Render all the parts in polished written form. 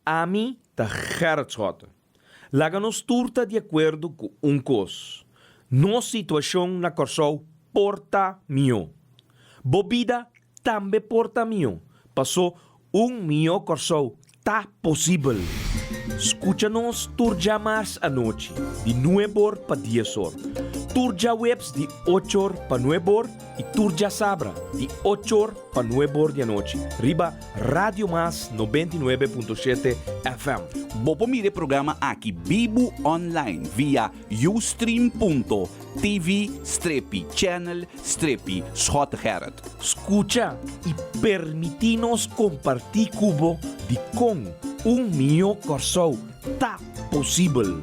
Ami ta Gerrit Schotte. Laga nos tur ta di akuerdo ku un kos, nos situashon na Kòrsou por ta mihó. Bo bida tambe por ta mihó, pasó un mihó Kòrsou ta posibel. Skucha nos tur djamars anochi di nueb'or pa dies'or, tur djaweps di och'or pa nueb'or i tur djasabra di och'or pa nueb'or di anochi riba Radio Mas 99.7 FM. Bo por mira e programa aki bibu online via ustream.tv strepi channel strepi Schottegerrit. Skucha i permití nos kompartí ku bo dikon un mihó Kòrsou ta posibel.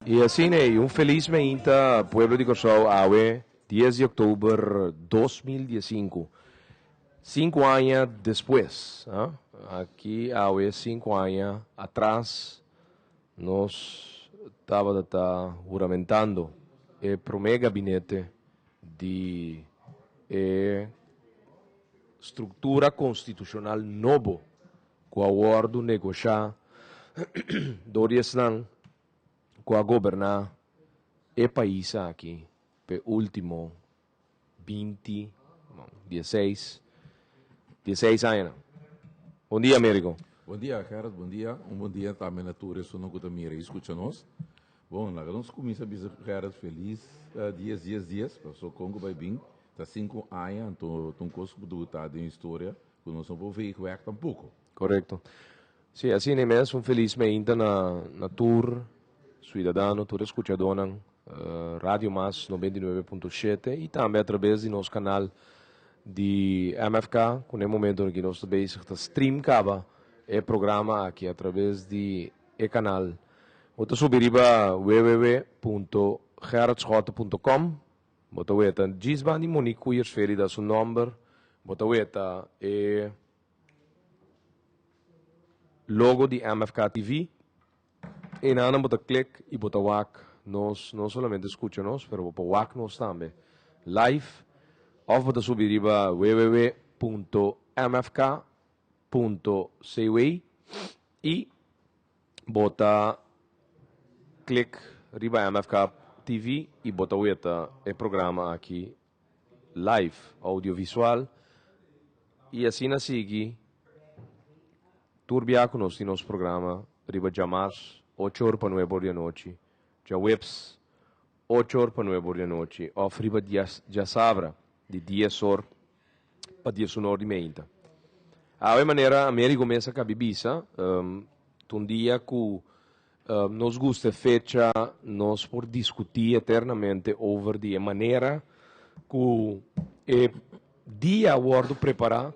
I asina ei, un felis meinta pueblo di Kòrsou awe dies di òktober 2015. Sinku aña despues, aki awe sinku aña atras nos tabata ta huramentando e promé gabinete di e struktura konstitushonal nobo ku a wòrdu negoshá dor di esnan ku a goberná e pais aki p'e último binti, no, dieseis, dieseis añanan. Bon dia, Americo. Bon dia, Gerrit, bon dia. Un bon dia tambe na tur esunnan ku ta mira i skucha nos. Bon, laga nos kuminsá bisa Gerrit felis dies dies dies, pasobra kon ku bai bin ta sinku aña, anto ta un kos ku por ta den historia ku nos no por veeg wèg tampoko. Korekto. Sí, asina mes, un felis meinta na na tur suidadano, tur eskuchadónan, Radio Mas 99.7 i tambe atrabes di nos kanal di MFK, ku na e momento aki nos ta bezig ta stream kaba e programa aki atrabes di e kanal. Bo ta subi riba www.gerritschotte.com, bo ta weta djis banda di Monique Koeyersferida su nòmber, bo ta weta e logo di MFK TV. Enanan bo ta klik i bo ta wak nos, no solamente skucha nos, pero bo por wak nos tambe live òf bo ta subi riba www.mfk.cw i bo ta klik riba MFK TV i bo ta weta e programa aki live, audiovisual, i asina sigui tur bia ku nos tin nos programa riba djamars ocho or pa nuebe or di anochi, djaweps ocho or pa nuebe or di anochi òf riba djasabra di dies or pa diesun or di meinta. Awe manera Amerigo mes a kabi bisa, ta un dia ku Nos gusta e fecha, nos por discutí eternamente over di e manera cu e dia a wordo prepara,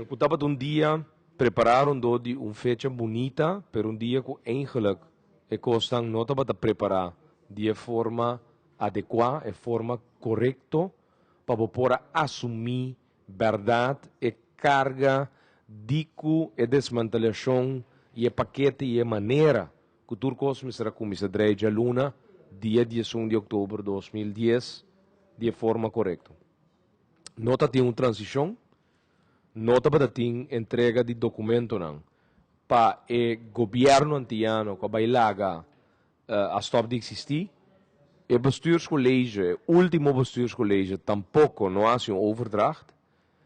cu tabata un dia prepara rondó di un fecha bunita, pero un dia cu eigenlijk e cosnan no tabata prepara di e forma adecua, e forma corecto pa bo por a asumi Bèrdat e karga di ku e desmantelashon i e pakete i e manera ku tur kos mester a kuminsá drei djaluna dia 11 di òktober 2010 di e forma korekto. No ta tin un transishon, no tabata tin entrega di dokumentonan pa e gobièrnu antiano ku a bai laga a stop di existi. E bestuurscollege, e ultimo bestuurscollege tampoco no a haci un overdracht.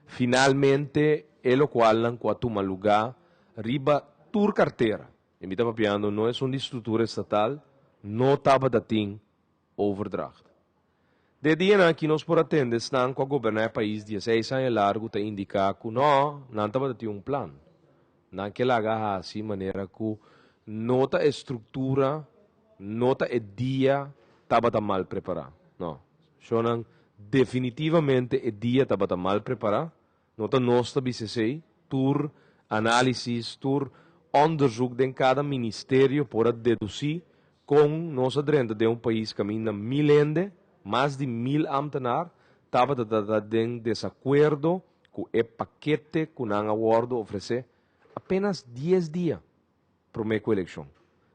Finalmente e locualnan cu a tuma luga riba tur cartera, y mi ta papiando no esun di structura estatal, no tabata tin overdracht. De dianan aki nos por a tende esnan cu a goberna e pais dieseis aña largu ta indica cu no, nan tabata tin un plan. Nan ke laga haci manera cu no ta e structura, no ta e dia tabata mal prepara. No. Shownan, definitivamente e dia tabata mal prepara. No ta nos ta bisa esey. Tur analisis, tur onderzoek den cada ministerio por a deduci con nos a drenta den un pais caminda mil hende, mas di mil ambtenaar, tabata ta den desacuerdo cu e pakete cu nan a wordo ofrece apenas dies dia prome cu eleccion.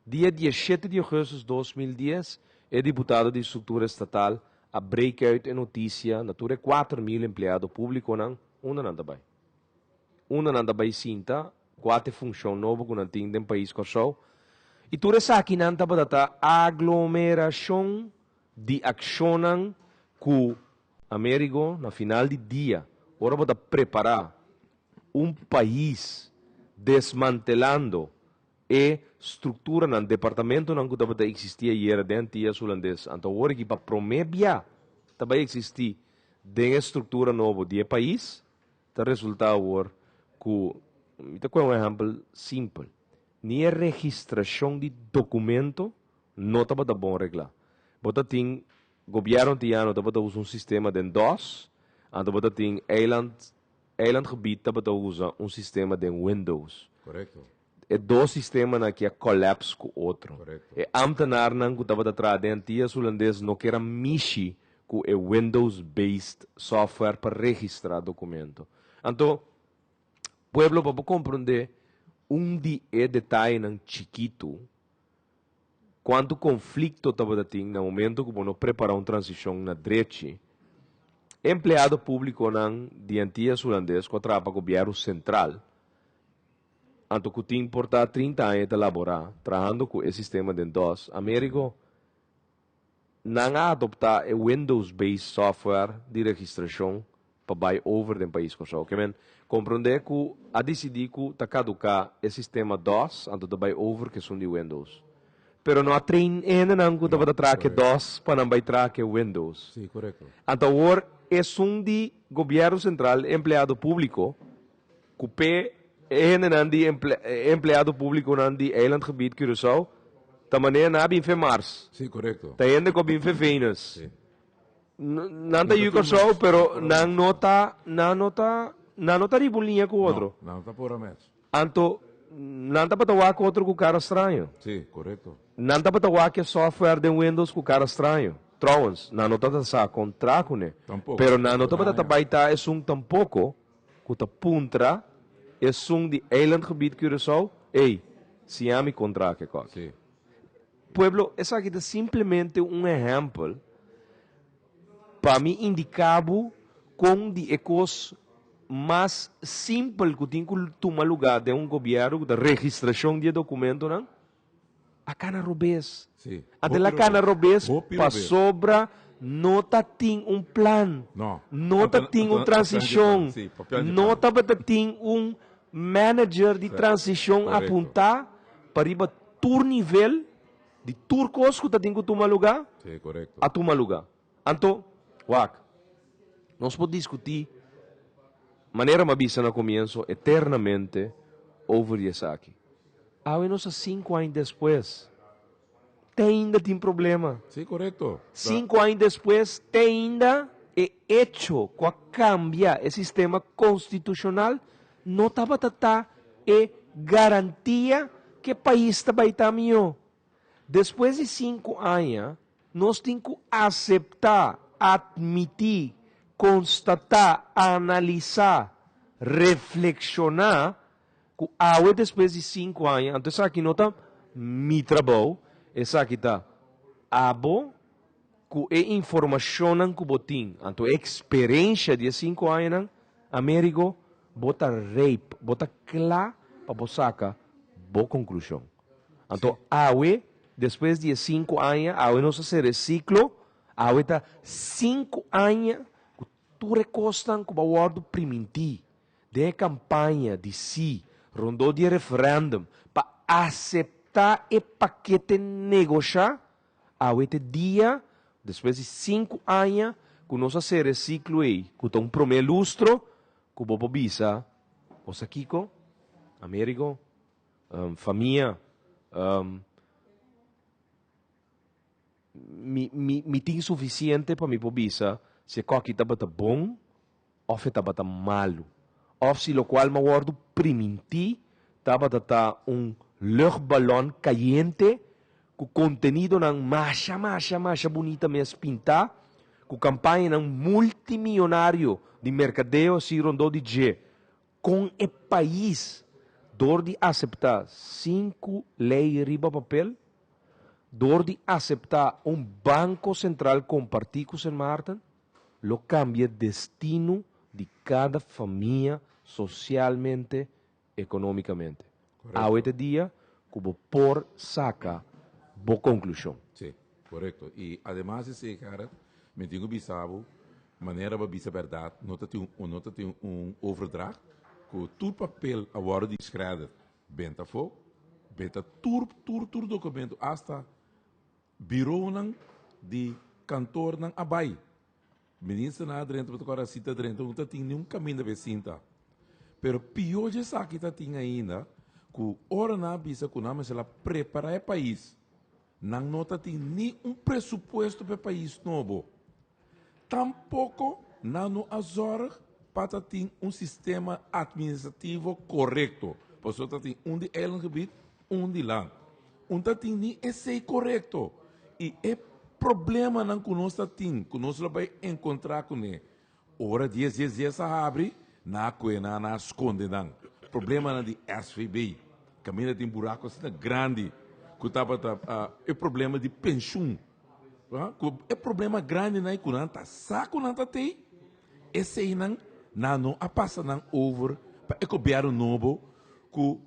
Dia 17 di augustus 2010 e diputado di structura estatal a break uit e notisia na tur e 4000 empleado públikonan unda nan ta bai. Unda nan ta bai sinta, kua ta e funshon nobo ku nan tin den pais Kòrsou. I tur esakinan tabata ta aglomerashon di akshonnan ku Amerigo na final di dia ora bo ta prepará un pais desmantelando e strukturanan, departamentonan ku tabata eksistí ayera den Antias Hulandes, anto awor aki pa promé bia ta bai eksistí den e struktura nobo di e pais, ta resultá awor ku, mi ta kohe un ehèmpel simpel, ni e registrashon di dokumento no tabata bon reglá. Bo ta tin Gobièrnu antiano tabata usa un sistema den dos, anto bo ta tin eiland eilandgebied tabata usa un sistema den Windows. Korekto. E dos sistemanan aki a kòlèps ku otro. Korekto. E ámtenarnan ku tabata traha den Antias Hulandes no ker a mishi ku e Windows-based software pa registrá dokumento. Anto, pueblo pa bo komprondé un di e detayenan chikitu Kuantu konflikto tabata tin na momento ku bo no prepará un transishon na drechi? E empleado públikonan di Antias Hulandes ku a traha pa gobièrnu sentral, anto ku tin por ta 30 aña ta laborá trahando ku e sistema den dos, Amerigo, nan a adoptá e Windows-based software di registrashon pa bai over den pais Kòrsou. Ke men komprondé ku a disidí ku ta kaduká e sistema dos, anto ta bai over ku esun di Windows. Pero no a train e hendenan ku tabata traha ku e dos pa nan bai traha ku e Windows. Sí, korekto. Anto awor esun di Gobièrnu Sentral, e empleado públiko, ku p'e e hendenan di e empleado públikonan di Eilandgebied Curaçao ta manera nan a bin fe Mars. Sí, korekto. Ta hende ku a bin fe Venus. Sí. Nan ta yu Kòrsou, pero nan no ta, nan no ta, nan no ta riba un liña ku otro. No, nan no ta por a match. Anto, nan tabata wak otro ku kara straño. Sí, korekto. Nan tabata wak e software den Windows ku kara straño. Trouwens, nan no tabata sa kon traha kuné. Tampoko. Pero nan no tabata ta bai ta esun tampoko ku ta puntra esun di Eilandgebied Curaçao, Ey, siña mi kon traha ku e kos. Sí. Pueblo, esaki ta simplemente un ehèmpel pa mi indiká bo kon di e kos mas simpel ku tin ku tuma lugá den un gobièrnu ku ta registrashon di e dokumentonan, a kana robes. Sí, Ante hopi la kana robes. robes Hopi robes. pasobra no ta tin un plan, No. no ta Anto, tin un anto, papiando di plan, transishon, sí, papiando di no plan. tabata tin un manager di Sí, transishon korekto. apuntá pa riba Tur nivel di tur kos ku ta tin ku tuma lugá, Sí, korekto. a tuma lugá. Anto, wak, nos por diskutí, manera mi a bisa na komienso, eternamente over di esaki. Awe nos ta sinku aña despues, te ainda tin problema. Sí, korekto. Ta. Sinku aña despues, te ainda e echo ku a kambia e sistema konstitushonal No tabata ta e garantia ku e pais ta bai ta mihó. Despues di sinku aña, nos tin ku aseptá, atmití, konstatá, analisá, reflekshoná ku awe despues di sinku aña, anto esaki no ta mi trabou, esaki ta abo ku e informashonnan ku bo tin, anto e eksperensha di e sinku añanan, Amerigo, bo ta rijp, bo ta kla pa bo saka bo konklushon. Anto awe, despues di e sinku aña, awe nos a sera e siklo, awe ta sinku aña ku tur e kosnan ku bo a wòrdu primintí den e kampaña di sí rondó di e referèndum pa aseptá e pakete negoshá, Awe t'e dia, despues di sinku aña ku nos a sera e siklo ei, ku ta un promé lustro, ku bo por bisa, Bo sa kiko? Amerigo, famia, mi, mi, mi tin sufisiente pa mi por bisa si e kòki tabata bon òf e tabata malu, òf si lokual mi a wòrdu primintí tabata ta un luchtballon kayente ku kontenidonan masha masha masha bunita mes pintá, ku kampañanan multimionario di merkadeo así rondó di dje, kon e pais dor di aseptá sinku lei riba papel? Dor di aseptá un Banko Sentral kompartí ku Sint Maarten, lo kambia destino di kada famia sosialmente, ekonómikamente. Awe ta dia ku bo por saka bo konklushon. Sí, korekto. I ademas di esei, Gerrit, mi tin ku bisa bo, manera bo a bisa bèrdat, no ta tin un no ta tin un overdracht, ku tur papel a wòrdu di shredder benta afó, benta tur tur tur dokumento, asta bironan di kantornan a bai. Ministernan a drenta, bo ta kòrda si ta drenta, no ta tin niun kaminda pa e sinta. Pero pió dje esaki ta tin ainda, ku ora nan a bisa ku nan mester a prepará e pais, nan no ta tin ni un presupuesto pa e pais nobo. Tampoko nan no a zòrg pa ta tin un sistema atministrativo korekto, pasobra ta tin un di eilandgebied, un di land. Un ta tin ni esei korekto. I e problemanan ku nos ta tin, ku nos lo bai enkontrá kuné, ora dies dies dies a habri, nan a kohe nan, nan a skonde nan. Problemanan di SVB, kaminda tin buraku asina grandi, ku tabata e problema di penshun, ku e problema grandinan ei ku nan ta sa ku nan ta tei, eseinan nan no a pasa nan over pa e gobièrnu nobo ku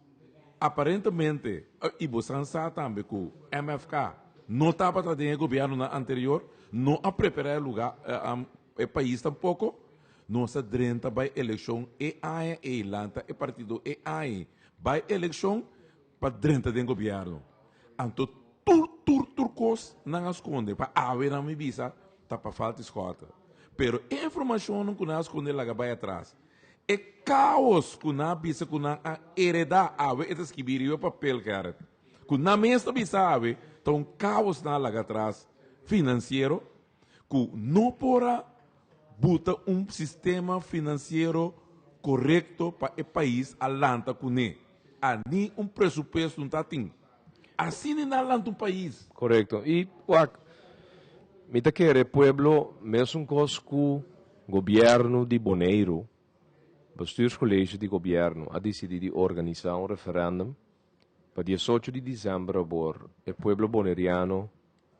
Aparentemente, y bo san sa tambe cu MFK no tabata den e gobiernonan anterior, no a prepara e lugar, e pais tampoco. Nos a drenta bay eleccion e aña ey, lanta e partido e aña ey, bay eleccion pa drenta den gobierno. Anto tur, tur, tur cos nan a sconde, pa awe nan mi bisa ta pa falta di schota. Pero e informacionnan cu nan a sconde laga bay atras. E kaos ku nan a bisa ku nan a heredá awe, e ta skibí riba papel, Gerrit. Ku nan mes ta bisa awe, ta un kaos nan a laga atras finansiero ku no por a buta un sistema finansiero korekto pa e pais a lanta kuné. A ni un presupuesto no ta tin. Asina nan a lanta un pais. Korekto. I wak, mi ta kere pueblo mesun kos ku Gobièrnu di Boneiru, Bestuurscollege di Gobièrnu a disidí di organisá un referèndum pa diesocho di desèmber awor e pueblo boneriano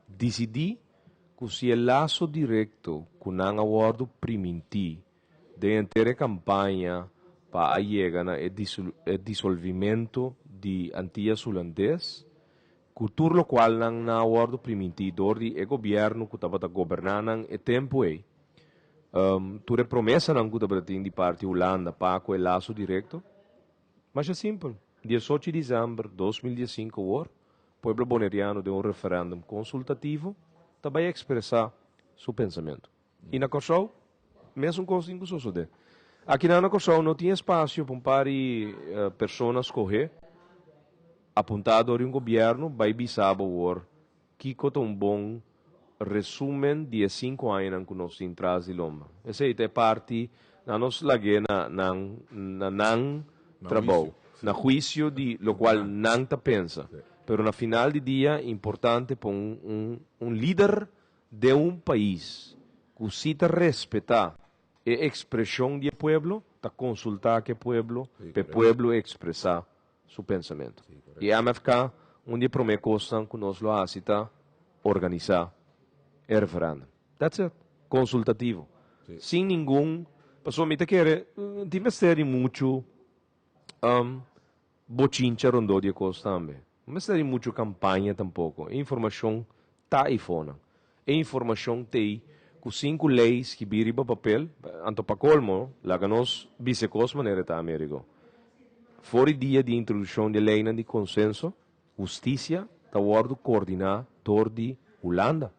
disidí ku si e laso direkto ku nan a wòrdu primintí den henter e kampaña pa a yega na e disolvimentu di Antillas Hulandes ku tur lokual nan na a wòrdu primintí dor di e gobièrnu ku tabata goberná nan e tempu ei, tur e promesanan ku tabata tin di parti Hulanda pa ku e laso direkto. Masha simpel, diesocho di desèmber 2015 awor, pueblo boneriano den un referèndum konsultativo ta bai ekspresá su pensamentu. I na Kòrsou, mesun kos tin ku sosodé. Akinan na Kòrsou no tin espasio pa un par di persona skohé, apuntá dor di un gobièrnu, bai bisa bo awor kiko ta un bon resúmen di e sinku añanan ku nos tin tras di lomba. Esei ta e parti na nos lag'é na nan na nan trabou, na huisio di lokual nan ta pensa. Pero na final di dia importante pa un un un lider Den un pais ku si ta respetá e ekspreshon di e pueblo, ta konsultá ku e pueblo pa e pueblo ekspresá su pensamentu. I MFK, un di e promé kosnan ku nos lo hasi ta organisá e referèndum. That's it. Konsultativo. Sin ningun, pasobra mi ta kere, tin mester di muchu Bochincha rondó di e kos tambe. No mester di muchu kampaña tampoko. E informashon ta ei fonan. E informashon t'ei ku sinku lei skibí riba papel, anto pa kolmo, laga nos bisa e kos manera e ta, Amerigo. For di dia di introdukshon di e leinan di konsenso, hustisia ta wòrdu koordiná dor di Hulanda.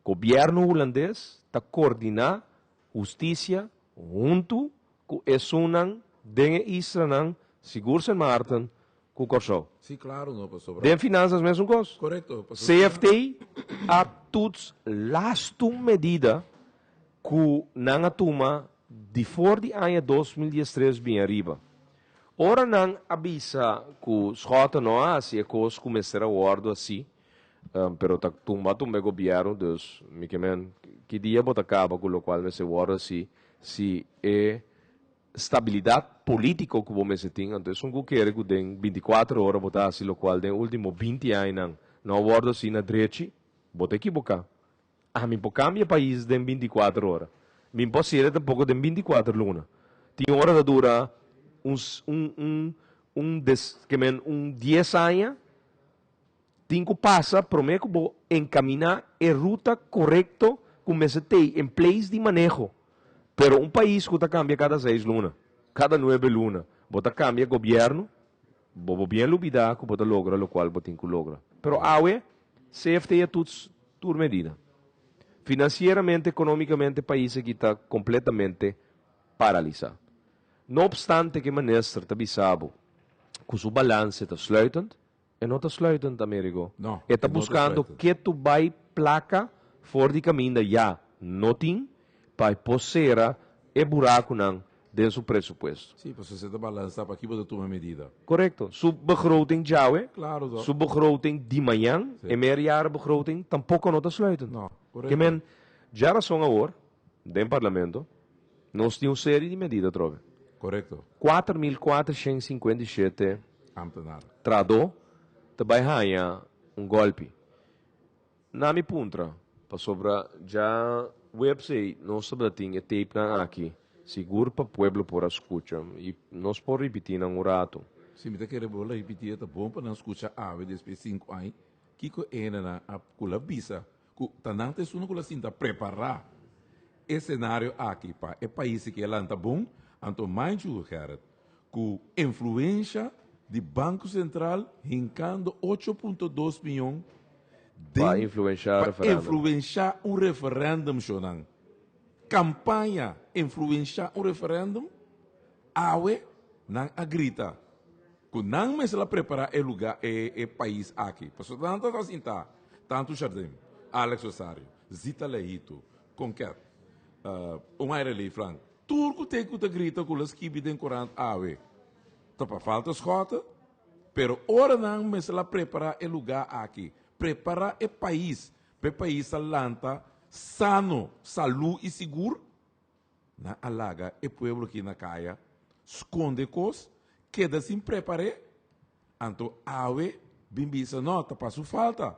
Gobièrnu hulandes ta koordiná hustisia huntu ku esunnan den e islanan, sigur Sint Maarten ku Kòrsou. Sí, klaro, no, pasobra. Den finansas mesun kos. Korekto, pasobra. CFT a toets lastu medida ku nan a tuma di for di aña 2013 bin ariba. Ora nan a bisa ku Schotten no a hasi e kos ku mester a wòrdu hasi, Pero ta tumba tumba e gobierno, dus mi ke men ki dia bo ta kaba ku lokual mester wòrdu hasi si e stabilidat polítiko ku bo mester tin, anto esun ku kere ku den 24 ora bo ta hasi lokual den ultimo 20 añanan no a wòrdu asina drechi, bo ta ekiboká. Ami por kambia pais den bintikuater ora. Mi por hasiel tampoko den bintikuater luna. Tin ora ta dura un un un un des ke men un dies aña tin ku pasa promé ku bo enkaminá e ruta korekto ku mester tei en place di maneho. Pero un pais ku ta kambia kada seis luna, kada nuebe luna, bo ta kambia gobièrnu, Bo bo bien lubida ku bo ta logra lokual bo tin ku logra. Pero awe, CFT a tuts tur medida. Finansieramente, ekonomikamente pais aki ta kompletamente paralisá. No opstante ku e minister ta bisa bo ku su balanse ta sluitend, e no ta sluitend, Amerigo. No, E ta e no ta buskando sluitend. ketu bai plaka for di kaminda ya no tin pa e por sera e burakunan den su presupuesto. Sí, pasobra si e ta balansa, pa ki bo ta tuma medida? Korekto. Su begroting djawe, Klaro to. su begroting di mañan, Sí. e meerjarenbegroting, tampoko no ta sluitend. No, Ke korekto. men, djarason awor, den Parlamento, nos tin un serie di medida atrobe. Korekto. 4457 Ambtenar. trahadó ta bai haña un gòlpi. Na mi puntra, pasobra dja website nos tabata tin e tapenan aki, sigur pa pueblo por a scucha y nos por ripiti nan un rato. Si mi ta kere bo la ripiti e ta bon pa nan scucha awe despues sinku aña kiko enenan a ku la bisa ku ta nan ta esun ku la sinta prepara e scenario aki pa e pais ke lanta bon anto mind you Gerrit ku influensha di Banko Sentral hinkando ocho punto dos miyon Pa den influenshá pa referèndum. influenshá un referèndum shonan. Kampaña influenshá un referèndum, awe nan a grita ku nan mester a prepará e lugá e e pais aki. Pasobra nan ta sintá tantu Jardim, Alex Rosario, Zita Leito, Konket, un aire Leeflang. Tur ku te ku ta grita ku lo skibi den korant awe ta pa falta skòte, pero ora nan mester la prepará e lugá aki, prepará e pais pa e pais ta lanta sano, salú i sigur, nan a laga e pueblo aki na kaya skonde kos, keda sin prepar'é, anto awe bin bisa no ta pa su falta.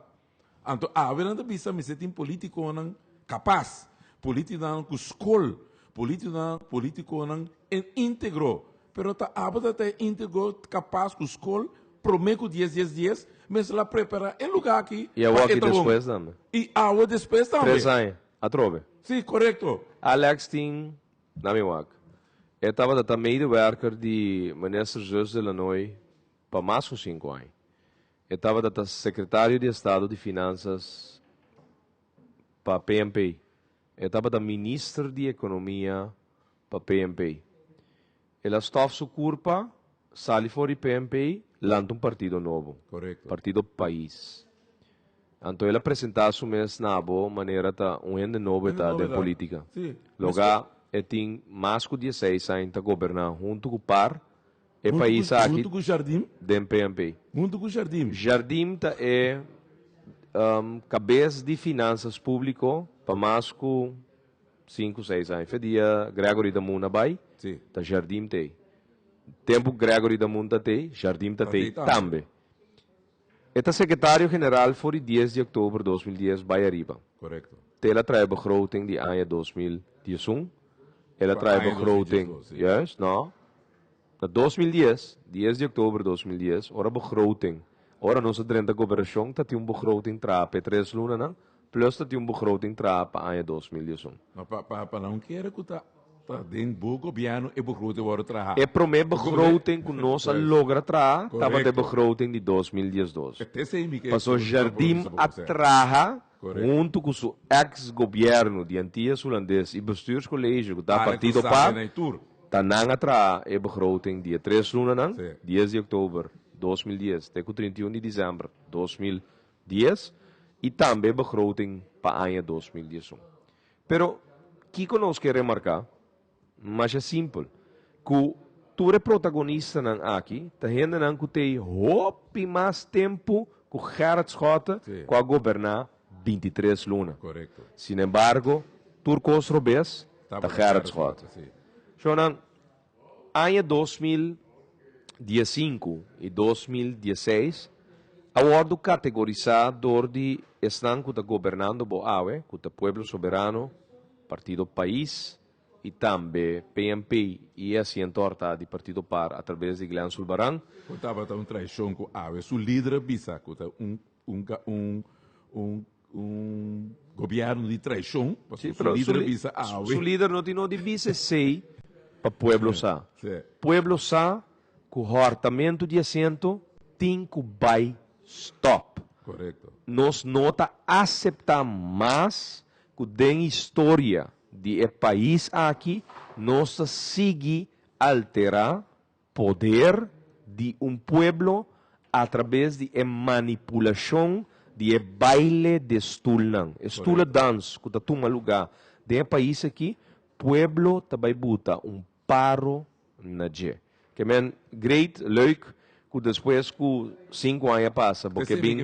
Anto awe nan ta bisa mester tin politiconan capaz, politiconan cu scol, politiconan politiconan en integro. Pero ta abo ta ta e integro, capaz, cu scol, prome cu dies dies dies mester la prepara e lugar aki I pa awo e aki ta bon. despues tambe. I awe despues tambe. Tres aña. Atrobe. Si, corecto. Alex tin, na mi wak, e tabata ta medewerker di Minister Zus de Lanoy pa mas cu sinku aña. E tabata ta Secretario di Estado di Finanzas pa PNP. E tabata Minister di Economia pa PNP. El a stof su curpa, sali for di PNP, lanta un partido nobo. Correcto. Partido Pais. Anto el a presenta su mes na bo manera ta un hende nobo e Hende ta nobo den e ta. politica. Sí. Loga e tin mas cu dieseis aña ta goberna hunto cu par E Huntu pais ku, aki huntu ku Jardim. den PNP. Huntu ku Jardim. Jardim ta e kabes di finansas públiko pa mas ku sinku, seis aña. Fe dia Gregory Damun a bai, Sí. ta Jardim ta ei. Tempu Gregory Damun ta tei, Jardim ta Ta tei tei tambe. tambe. E ta sekretario general for di dies di oktober 2010 bai ariba. Korekto. Te el a trae begroting di aña 2011. El a Pa trae aña begroting, 2012, sí. juist, no. Na 2010, dies di oktober 2010, ora begroting, ora nos a drenta gobernacion ta tin un begroting traha pa e tres lunanan, plus ta tin un begroting traha pa aña 2011. Ma pa pa pa nan kere ku ta ta den bo gobièrnu e begroting wòrdu traha. E promé begroting ku nos a logra traha tabata e Korekto. begroting di 2012. E t'esei mi ke Pasobra Jardim a traha huntu ku su eks gobièrnu di Antillas Hulandes i Bestuurscollege ku ta partido pa, ta nan a traha e begroting di e tres lunanan, dies di oktober 2010 te ku 31 di desèmber 2010, i tambe e begroting pa aña 2011. Pero kiko nos ke remarká? Masha simpel, ku tur e protagonistanan aki ta hendenan ku tei hopi mas tempu ku Gerrit Schotte ku a goberná 23 luna. Sinembargo, tur kos robes ta Gerrit Schotte. Shownan, aña 2015 i 2016. A wòrdu kategorisá dor di esnan ku ta gobernando bo awe, ku ta Pueblo Soberano, Partido Pais i tambe PNP i e asiento hòrtá di Partido par atraves di Glenn Sulbaran. Ku tabata un traishon ku awe su lider a bisa ku ta un un un un un gobièrnu di traishon, pasobra su lider a bisa awe. Su lider no tin no di bisa esei pa pueblo sa. Pueblo sa ku hòrtamentu di asiento tin ku bai stòp. Korekto. Nos no ta aseptá mas ku den historia di e pais aki nos ta sigui alterá poder di un pueblo atrabes di e manipulashon di e baile de stulnan, e stulendans ku ta tuma lugá den e pais aki, pueblo ta bai buta un paro na dje. Ke men great, leuk, ku despues ku sinku aña pasa bo ke bin,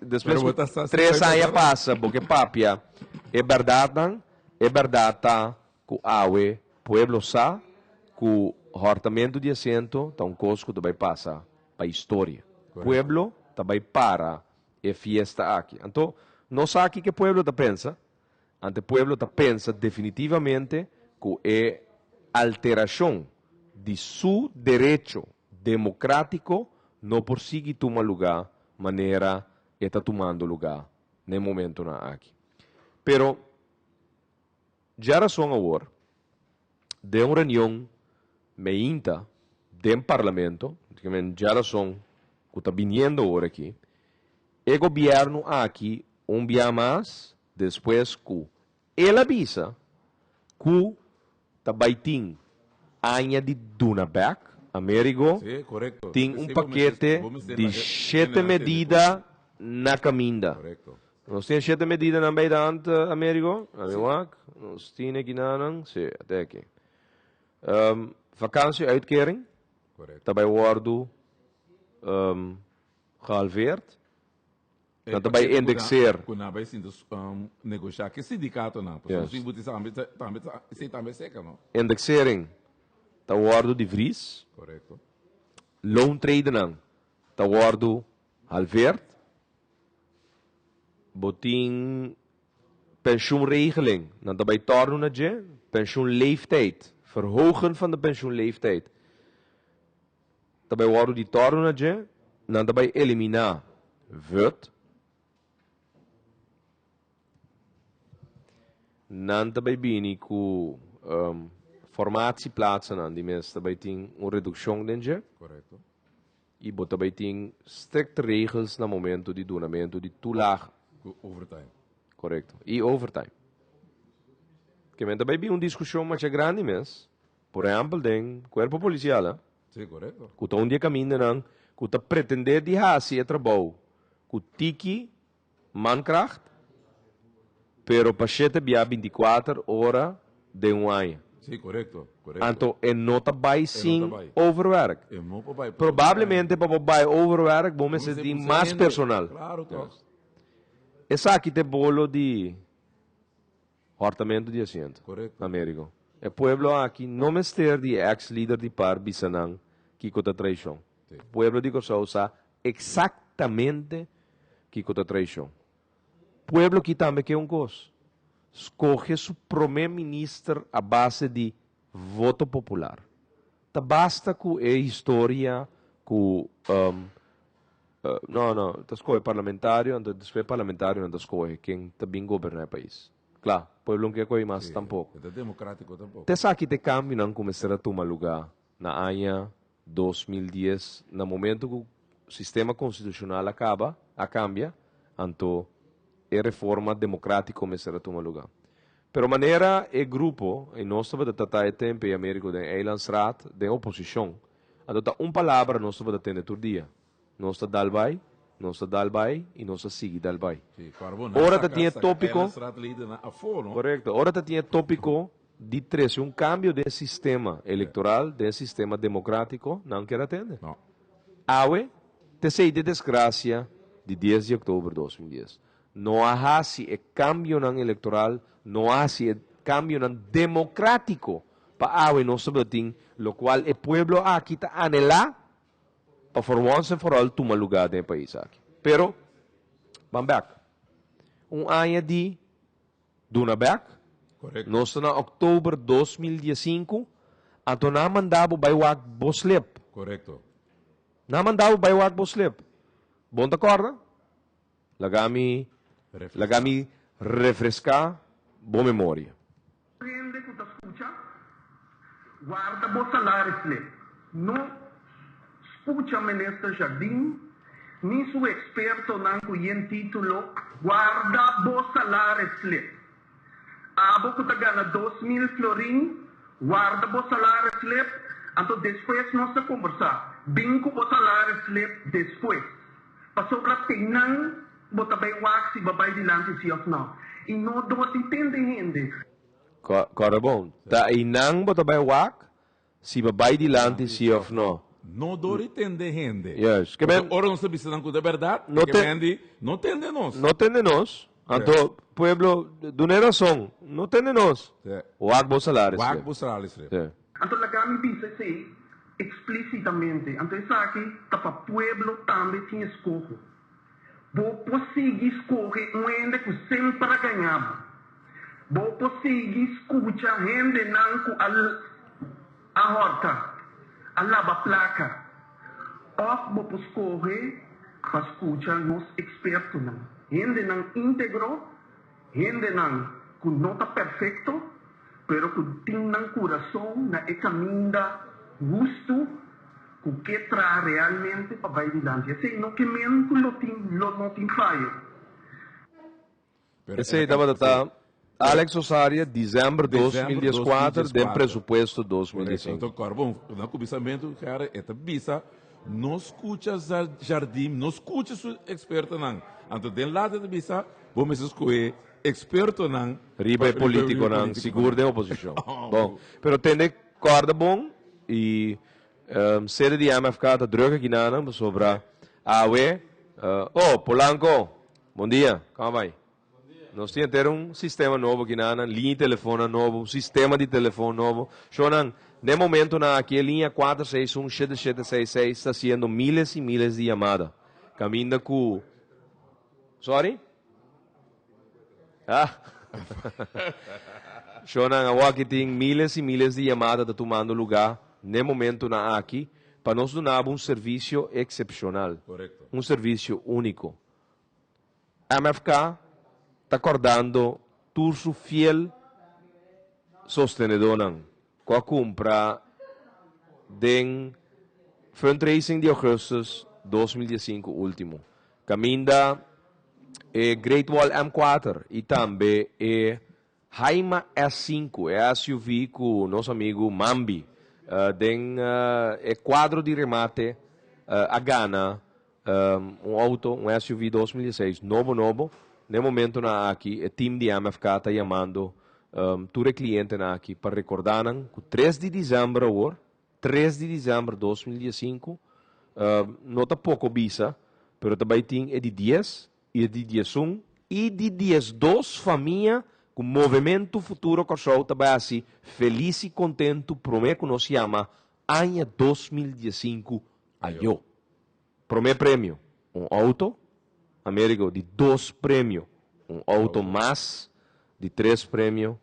despues ku tres aña pasa bo ke papia e bèrdatnan, e bèrdat ta ku awe pueblo sa ku hòrtamentu di asiento ta un kos ku ta bai pasa pa historia. Pueblo ta bai para e fiesta aki. Anto no sa kiko e pueblo ta pensa, Ante pueblo ta pensa definitivamente ku e alterashon di su derecho demokratiko no por sigui tuma lugá manera e ta tumando lugá na e momentonan aki. Pero djarason awor, den un reunion meinta den Parlamento, djarason ku ta biniendo awor aki, e gobièrnu aki un bia mas Despues ku el a bisa ku ta bai tin aña di duna bèk, Amerigo tin un pakete di shete medida na kaminda. Nos tin e shete medidanan bai dant, Amerigo? Ami wak, nos tin e kinanan, si, ate aki. Vakantie-uitkering ta bai wòrdu gehalveerd. Nan ta bai indexeer. Ku nan bai sinta negoshá ku e sindikatonan. Pasobra si bo tin tambe tambe esei tambe seka no. Indexering ta wòrdu di vries. Korekto. Loontradenan ta wòrdu halveerd. Bo tin pensioenregeling, nan ta bai tòrnu na dje. Pensioenleeftijd, verhogen van de pensioenleeftijd. Ta bai wòrdu di tòrnu na dje, nan ta bai eliminá vùt, nan ta bai bini ku formatieplaatsennan, di mes ta bai tin un redukshon den dje, i bo ta bai tin strikte regels na momentu di dunamentu di toelage. Ku overtime. Korekto, i overtime. Ke men ta bai bin un diskushon masha grandi mes. Por ehèmpel den kuerpo polisial a, Sí, korekto. ku ta un di e kamindanan ku ta pretendé di hasi e trabou ku tiki mankracht, pero pa shete bia bintikuater ora den un aña. Sí, korekto, korekto. Anto e no ta bai E no ta sin bai. overwerk. E no por bai. Probablemente pa bo bai overwerk bo Bo mester mester tin puse mas hende. personal. Klaro tòg. Esaki ta e bolo di. Hortamentu di asiento. Korekto. Amerigo. E pueblo aki no mester di e ex lider di par bisa nan kiko ta traishon. Sí. Pueblo di Kòrsou sa eksaktamente kiko ta traishon. Pueblo ki tambe ke un kos. Skohe su prome minister a base di voto popular. Ta basta ku e historia ku No, no, ta skohe parlamentario, anto despues parlamentarionan ta skohe ken ta bin goberna e pais. Kla, pueblo no ke kohe mas Sí, tampoko. e ta demokratiko tampoko. Ta esaki ta e kambionan ku mester a tuma lugá na aña 2010 na momento ku sistema konstitushonal a kaba, a kambia, anto e reforma demokratiko mester a tuma lugá. Pero manera e grupo, i nos tabata tratá e tempu ei Americo den Eilandsraad, den oposishon, anto ta un palabra nos tabata tende tur dia, Nos ta dal bai, nos ta dal bai i nos ta sigui dal bai. Sí, para bo nan Ora ta saca, tin e saca tópiko, eilandsraadleden afó, no? Korekto. Ora ta tin e tópiko di trese un kambio den sistema elektoral, den sistema demokratiko, nan kier atende. No. Awe, t'esei t'e desgrasia di dies di oktober 2010. No a hasi e kambionan elektoral, no a hasi e kambionan demokratiko pa awe nos tabata tin lokual e pueblo aki ta anelá. pa for once and for all tuma lugá den e pais aki. Pero, ban bèk. Un aña di duna bèk. Korekto. Nos ta na òktober 2015, anto nan a manda bo bai wak bo slip. Korekto. Nan a manda bo bai wak bo slip. Bon ta kòrda? Laga mi, laga mi refreská bo memoria. Hende ku ta skucha, warda bo salarisslip. No skucha Minister Jardim ni su ekspertonan ku yen título, warda bo salarisslip. Abo ku ta gana 2000 florin, warda bo salarisslip, anto despues nos ta kombersá. Bin ku bo salarisslip despues. Pasobra teinan bo ta bay wak si bo bay dilanti si of no. I no dor di tende hende. Kòrda bon, ta einan bo ta bay wak si bo bay dilanti si of no. No dor di tende hende. Juist. Ke men. Pasobra ora nos ta bisa nan ku ta bèrdat, No ke te. men di, no tende nos. No tende nos. Anto, pueblo, dun'e rason. No tende nos. Wak bo salaris. Wak bo salaris. Sí. Anto laga mi bisa esei eksplísitamente. Anto esaki ta pa pueblo tambe tin eskoho. Bo por sigui skohe un hende ku semper a gaña bo. Bo por sigui skucha hendenan ku a a hòrta, a laba plaka. Òf bo por skohe pa skucha nos ekspertonan, hendenan íntegro, hendenan ku no ta perfekto, pero ku tin nan kurason na e kaminda hustu ku ke traha realmente pa bai dilanti. Esei no ke men ku lo tin lo no tin fayo. Esei tabata ta Alex Osaria, December 2014, den presupuesto 2015. Anto kòrda bon, na kuminsamentu Gerrit e ta bisa no skucha Jardim, no skucha su ekspertonan. Anto den later e ta bisa bo mester skohe Expertonan Riba e politiconan, sigur den oposicion. Bon, pero tende corda bon y sede di MFK ta druk aki nanan pasobra awe, oh Polanco, bon dia, como a bay? Nos tin henter un sistema nobo aki nanan, liña di telefonnan nobo, un sistema di telefon nobo. Shownan, den momentonan aki e liña 461 7766 ta haciendo miles y miles di yamada. Caminda cu, sorry? Ah. Shownan, awor aki tin miles y miles di yamada ta tumando lugar n'e momentonan aki pa nos duna bo un servicio excepcional. Correcto. Un servicio unico. MFK ta cordando tur su fiel sostenedornan cu a cumpra den fundraising di augustus 2015 ultimo. Caminda e Great Wall M4 y tambe e Haima S5, e SUV cu nos amigo Mambi den e cuadro di remate a gana un auto, un SUV 2016 nobo nobo. Na e momentonan aki e team di MFK ta yamando tur e clientenan aki pa recorda nan cu 3 di december awor, 3 di december 2015, no ta poco bisa, pero ta bay tin e di 10 y e di 11 y di 12 famia cu Movemento Futuro Kòrsou ta bay haci feliz y contento prome cu nos yama aña 2015 ayo. Prome premio, un auto, Amerigo, di dos premio, un auto mas, di tres premio,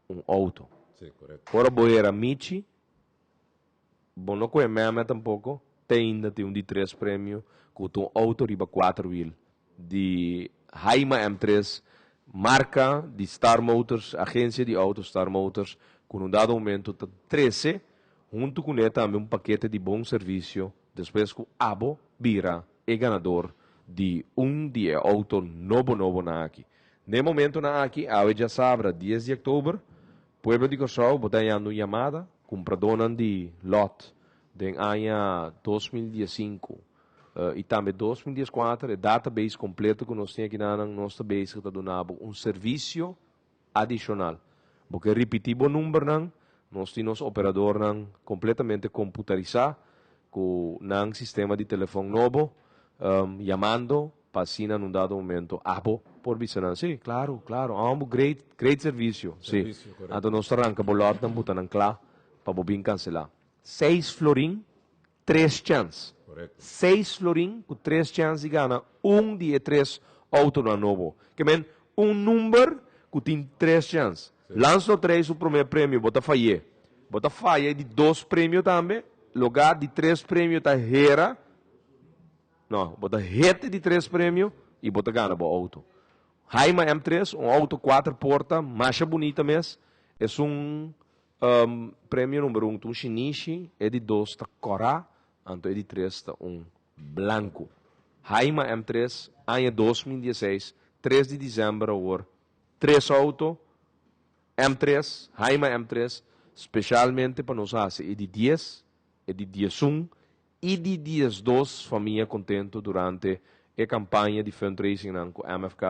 un auto. Sí, correcto. Ora bo era Michi, bo no coge meme tampoco, te ainda tin un di tres premio cu ta un auto riba cuater wiel di Haima M3, marca di Star Motors, agencia di auto Star Motors, cu na un dado momento ta trece hunto cune tambe un pakete di bon servicio despues cu abo bira e ganador di un di e auto nobo nobonan aki. Na e momentonan aki, awe djasabra 10 di october, pueblo di Kòrsou bo ta hañando un yamada, kumpradónan di lòt den aña 2015 i tambe 2014, e database kompleto ku nos tin akinanan, nos ta bezig ta duna bo un servisio adishonal. Bo ke ripití bo numbernan, nos tin nos operadornan kompletamente komputarisá ku nan sistema di telefòn nobo, yamando pa asina na un dado momento abo por bisa nan, sí, klaru, klaru, amo great, great servisio, sí. Servisio, korekto. Anto nos ta ranka bo lòtnan buta nan kla pa bo bin kanselá. Seis florin, tres chèns. Seis florin ku tres chèns di gana un di e tres outonan nobo. Ke men, un number ku tin tres chèns. Landsloterij su promé premio bo ta fay'é. Bo ta faya e di dos premio tambe, logá di tres premio ta hera, no, bo ta hete di tres premio i bo ta gana bo outo. Haima M3, un outo kuater porta, masha bunita mes, esun Premio number un ta un shinishi, e di dos ta kòrá, anto e di tres ta un blanku. Haima M tres, aña 2016, tres di dizèmber awor, tres outo, M tres, Haima M tres, speshalmente pa nos hasi e di dies, e di diesun i di 12 famia kontentu durante e kampaña di fundraisingnan ku MFK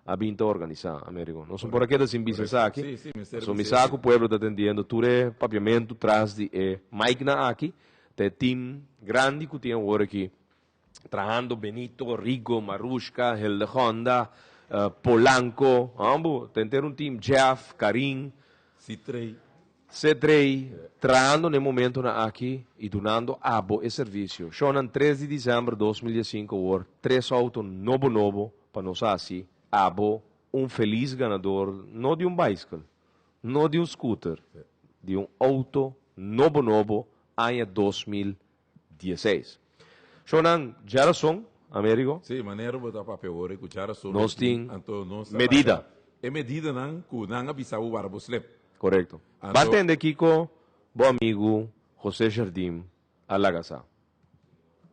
a bin ta organisá, Amerigo. Nos no por a keda sin bisa esaki, pasobra mi sa ku pueblo ta atendiendo tur e papiamentu tras di e micnan aki, ta e team grandi ku tin awor aki trahando, Benito, Rigo, Marushka, Hildegonda, Polanco, hombo, ta henter un team, Jeff, Karin. Citrey. Cedrey, trahando na e momentonan aki y dunando abo e servicio. Shownan tres di december 2015 awor tres auto nobo nobo pa nos haci abo un feliz ganador no di un bicycle, no di un scooter, di un auto nobo nobo aña 2016. Shownan djarason, Amerigo. Sí, manera bo ta papia awor cu djarason Nos tin anto nos ta medida. laga e medidanan cu nan a bisa bo wara bo slip. Korekto. Anto. Ba tende kiko bo amigu José Jardim a laga sa.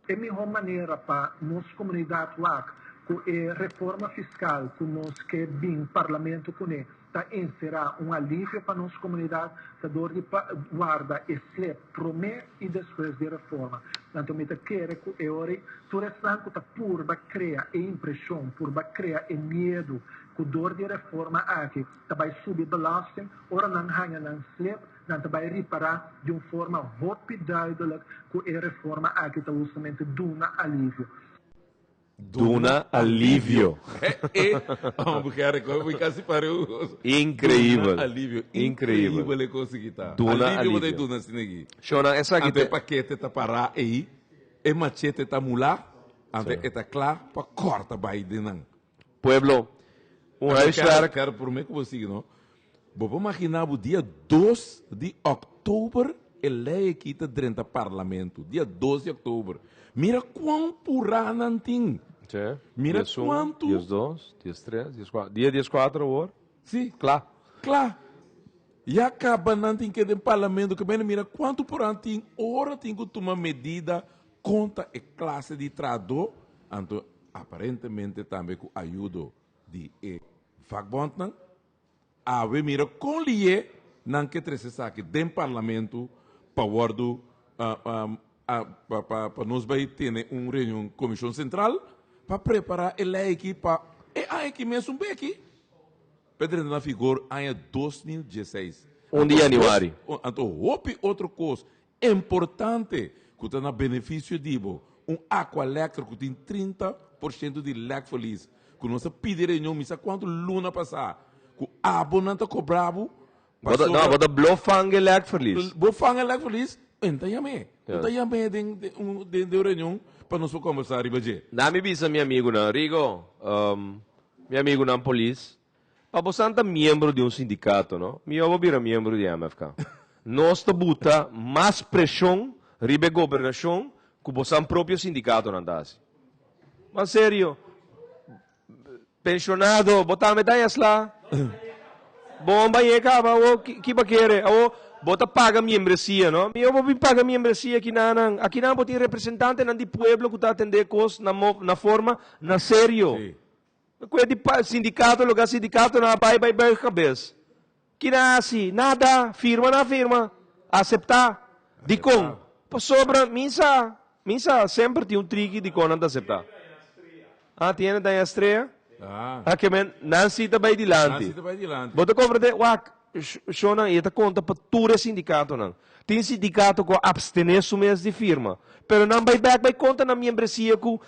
E mihó manera pa nos komunidat wak ku e reforma fiskal ku nos ke bin parlamento kuné ta enserá un alivio pa nos komunidat ta dor di warda e slep promé i despues di reforma. Anto mi ta kere ku e ora ei tur esnan ku ta purba krea e impreshon, purba krea e miedu ku dor di e reforma aki ta bai subi belasting, ora nan haña nan slip, nan ta bai ripará di un forma hopi duidelijk ku e reforma aki ta hustamente duna alivio. Duna alivio. E hombre, mi casi pareu. Increíbel. Duna alivio. Increíbel. Increíbel e cosa ki ta. Duna alivio. Alivio alivio. duna asina aki. Shona, esaki Anto e te pakete ta pará ei, e machete ta mulá, anto Sí. e ta kla pa kòrta bai den nan. Pueblo, un Anto huiswerk. Kèr, promé ku bo sigui, no? Bo por maginá bo dia dos di òktober e lei aki ta drenta parlamento. Dia dos di òktober. Mira kuan purá nan tin. Sí. Mira 11, kuantu. 12, 13, 14. Dia 14 awor. Sí. Kla. Kla. Ya kaba nan tin ke den parlamento ke bene mira kuantu purá nan tin ora tin ku tuma medida kontra e klase di trahadó. Anto aparentemente tambe ku ayudo di e vakbondnan. Awe mira kon lié nan ke trese esaki den parlamento pa wòrdu pa nos bai tene un reunion komishon sentral pa prepará e lei aki pa e aña aki mesun beki pa drenta na vigor aña 2016. Un di yanüari. Anto hopi otro kos Importante ku ta na benefisio di bo, un Aqualectra ku tin 30% di lèkverlies, ku nos a pidi reunion mi sa kuantu luna pasá, ku abo nan ta kobra bo Bo ta, no, bo ta blo fang e lèkverlies. Bo fang e lèkverlies, en ta yam'é. En ta yam'é den un den un reunion pa nos por kombersá riba dje. Na mi bisa mi amigunan, Rigo, mi amigunan polis, Pa bosan ta miembro di un sindikato, no? Mihó bo bira miembro di MFK. Nos ta buta mas preshon riba e gobernashon ku bosan propio sindikatonan ta hasi. Ma serio, penshonado, bo tambe ta haña sla? Bo bañ'é kaba, awor ki bo kere? Awor bo ta paga miembresia, no? Mihó bo bin paga miembresia kinanan. Akinan bo tin representantenan di pueblo ku ta atendé kos na na forma na serio. Kue di sindikato loke sindikatonan a bai bai buig kabes. Kina hasi? Nada. Firma nan a firma. Aseptá. Dikon? Pasobra mi sa, mi sa semper tin un triki dikon nan ta aseptá. Ah, tiene daña strea? Ah, ke men nan si ta bai dilanti. Bo ta komprendé? Wak, shownan i e ta konta pa tur e sindikatonan. Tin sindikato ku a apstené su mes di firma. Pero nan bai bèk bai konta nan miembresia ku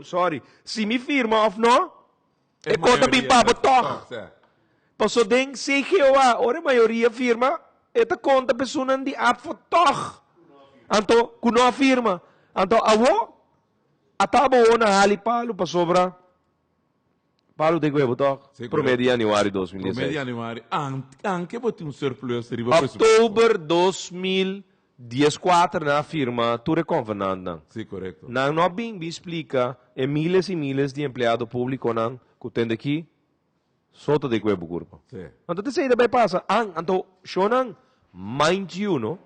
Sorry. Si mi firma of no, e kos ta bin pa bo tog. Paso den CGOA, ora e mayoria firma, e ta konta pesonan di APFA tog. Anto, ku no a firma. Anto awo ata bo na hali palu pasobra palu den huevo toch? Sí, Prome di januari 2016. Prome di januari. Anke bo tin un surplus riba presupuesto. Oktober 2014 nan a firma tur e konvenantnan. Sí, korekto. Nan no a bin bin splika e miles i miles di empleado públikonan ku tende aki So ta di kue bo kurpa. Sí. Anto ta esei ta bai pasa. An, anto shownan, mind you no,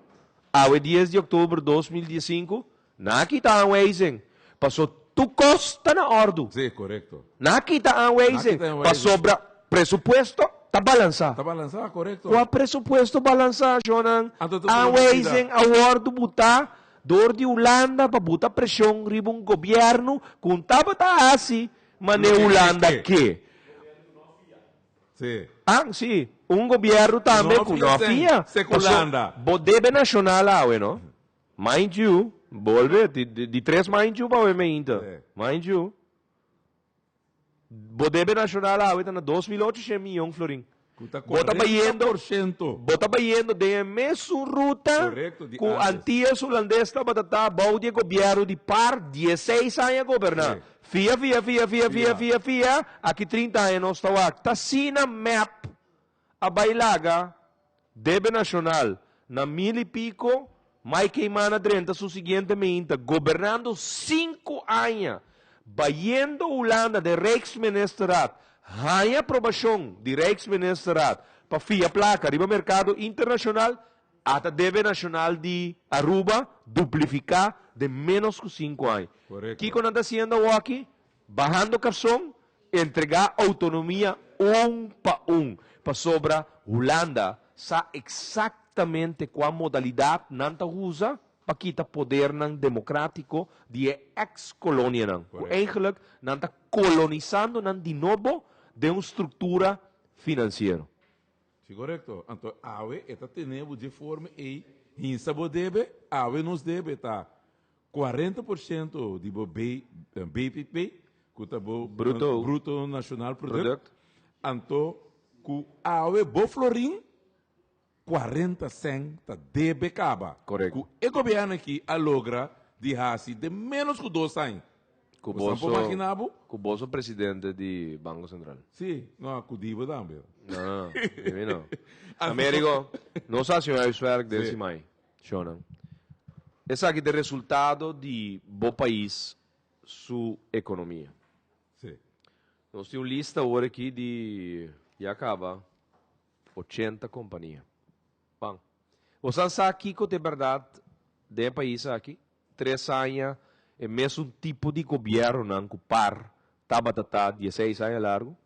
awe dies di oktober 2015, nan a kita aanwijzing, paso tur kos ta na òrdu. Sí, korekto. Nan a kita aanwijzing, Nan a kita aanwijzing. pasobra presupuesto ta balansá. Ta balansá, korekto. Kua presupuesto balansá, shownan? Anto ta pone Aanwijzing bida. a wòrdu butá dor di Hulanda pa buta preshon riba un gobièrnu ku un tabata hasi Mane Hulanda ke. Sí. Ah, sí. Un gobierno tambe No ku fia no sen, fia. se ku Paso, Hulanda. bo debe nashonal awe, no? Mind you, bolbe, di, di, di tres mind you pa awe meinta. Sí. Mind you. Bo debe nashonal awe ta na 2800 miyon florin. Ku ta Bo ta bayendo, 40%. bo ta bayendo den e mesun ruta Korekto, di ku antes. Antillas Hulandes tabata ta bou di e gobièrnu di par dieseis aña goberná. Sí. Fia, fia, fia, fia, fia, Fia. fia, fia, aki 30 aña nos ta wak. Ta asina mep a bai laga debe nashonal na mil i piko, Mike Eman a drenta su siguiente meinta gobernando sinku aña, bayendo Hulanda den Rijksministerraad, haña aprobashon di Rijksministerraad pa fia plaka riba merkado internashonal, ata debe nashonal di Aruba duplifiká den ménos ku sinku aña. Korekto. Kiko nan ta hasiendo awoki? Bahando karson, entregá outonomia un pa un, pasobra Hulanda sa eksaktamente kua modalidat nan ta usa pa kita podernan demokratiko di e eks-kolonianan, ku eigenlik nan ta kolonisando nan di nobo den un struktura finansiero. Si korekto. Anto awe e ta tene bo dje forma ei, hinsa bo debe, awe nos debe ta 40% di bo B, BPP, ku ta bo Bruto. Bruto Nacional Product, Product. anto ku awe bo florin 40 cent ta debe kaba. Korekto. Ku e gobièrnu aki a logra di hasi den ménos ku dos aña. Ku Bo boso, por imaginá bo? ku boso presidente di Banko Sentral. Sí, no, ku Dibo tambe. No, no, di mi no. Amerigo, nos hasi un huiswerk den Sí. simai. Shona. Esaki ta e resultado di bo pais su ekonomia. Sí. Nos tin un lista awor aki di ya kaba 80 kompania. Ban. Bosan sa kiko ta e bèrdat den e pais aki? Tres aña e mesun tipo di gobièrnunan ku par tabata ta dieseis aña largu.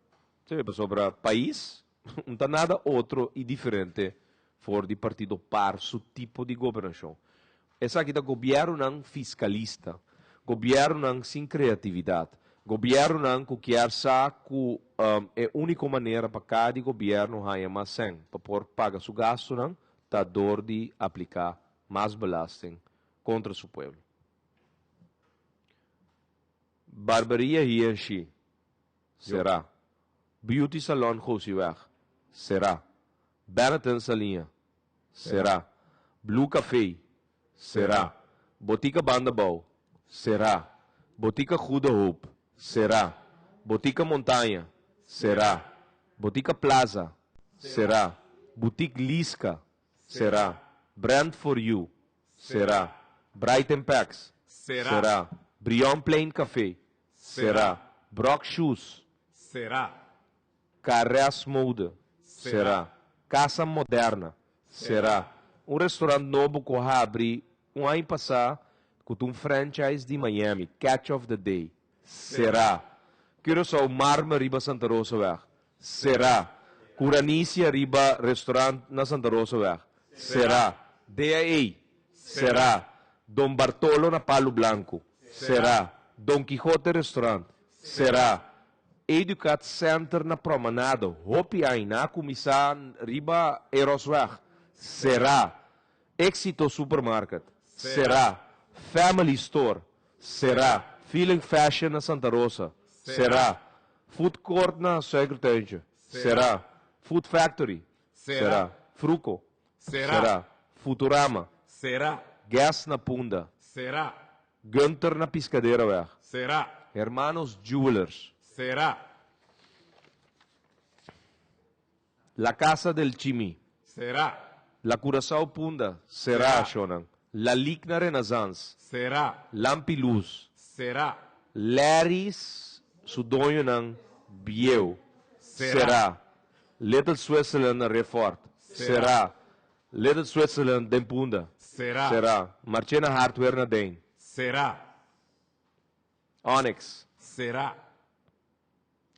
Sebe pasobra pais un ta nada otro i diferente for di partido par su tipo di gobernashon. Esaki ta gobièrnunan fiskalista, gobièrnunan sin kreatividat, gobièrnunan ku kier sa ku e úniko manera pa kada di gobièrnu haña mas sèn pa por paga su gastunan ta dor di apliká mas belasting kontra su pueblo. Barberia Hienshi será. Beauty Salon Gosiweg será. Benetton Saliña será. Blue Café será. Botica Banda Bou será. Botica Goede Hoop será. Botica Montaña será. Botica Plaza será. Boutique Liska será. Brand for You será. Brighton Packs Será. será. Brion Plain Café será. Brock Shoes Será. Carres Mode será. Casa Moderna será. Un restaurant nobo ku a habri un aña pasá ku ta un franchise di Miami, Catch of the Day será. Curaçao Marmer riba Santa Rosaweg será. Curanicia riba restaurant na Santa Rosaweg será. DAA será. Don Bartolo na Palo Blanco será. Don Quixote Restaurant será. Educat Center na Promenade, hopi aña a kuminsá riba Erosweg será. Éxito Supermarket será. Family Store será. Feeling Fashion na Santa Rosa será. Food Court na Suikertuintje será. Food Factory Será. será. Fruco Será. será. Futurama Será. Gas na Punda Será. Gunther na Piscaderaweg. Será. Hermanos Jewelers. Será. La Casa del Chimi. Será. La Curaçao Punda. Será, shonan. La Lik na Renaissance. Será. Lampi Luz. Será. Larry's su doñonan bieu. Será. Será. Little Switzerland na Riffort. Será. Little Switzerland den Punda. Será. Será. Marchena Hardware na Den. Será. Onyx. Será.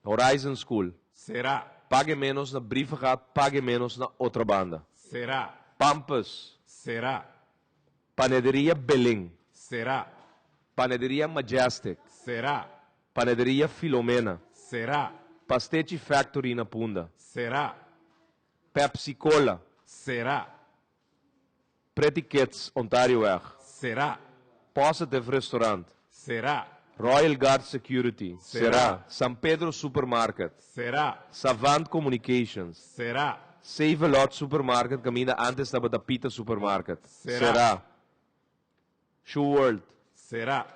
Horizon School. Será. Pague Menos na Brievengat, Pague Menos na Otrabanda. Será. Pampus. Será. Panaderia Belém. Será. Panaderia Majestic. Será. Panaderia Filomena. Será. Pastete Factory na Punda. Será. Pepsi Cola. Será. Pretty Kids, Ontarioweg. Será. Positive Restaurant. Será. Royal Guard Security. Será. Será. San Pedro Supermarket. Será. Savant Communications. Será. Save a Lot Supermarket, kaminda antes tabata Pita Supermarket. Será. Será. Shoe World. Será.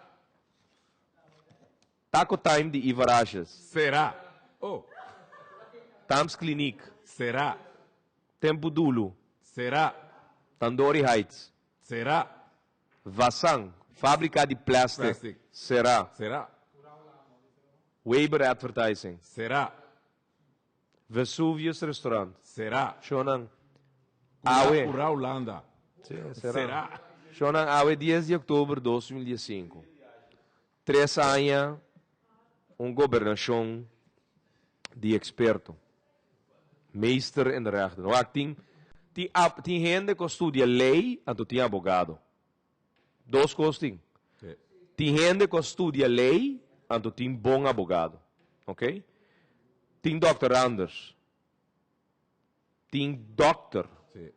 Taco Time di Ivarashes. Será. Oh. Tams Clinic. Será. Tempo Dulu. Será. Tandoori Heights. Será. Vasan, fábrika di plastic. Plastic. Será. Será. Weber Advertising. Será. Vesuvius Restaurant. Será. Shonan. Awe. Curá Holanda. Sí, será. Será. Shonan awe 10 di oktober 2015. Tres aña un gobernashon di eksperto. Meester in de rechten. Wak, tin, tin, ap, tin hende ku studia lei, anto tin abogado. Dos kos tin. Sí. Tin hende ku studia lei, anto tin bon abogado. Ok? Tin Dr. Anders. Tin dokter. Sí.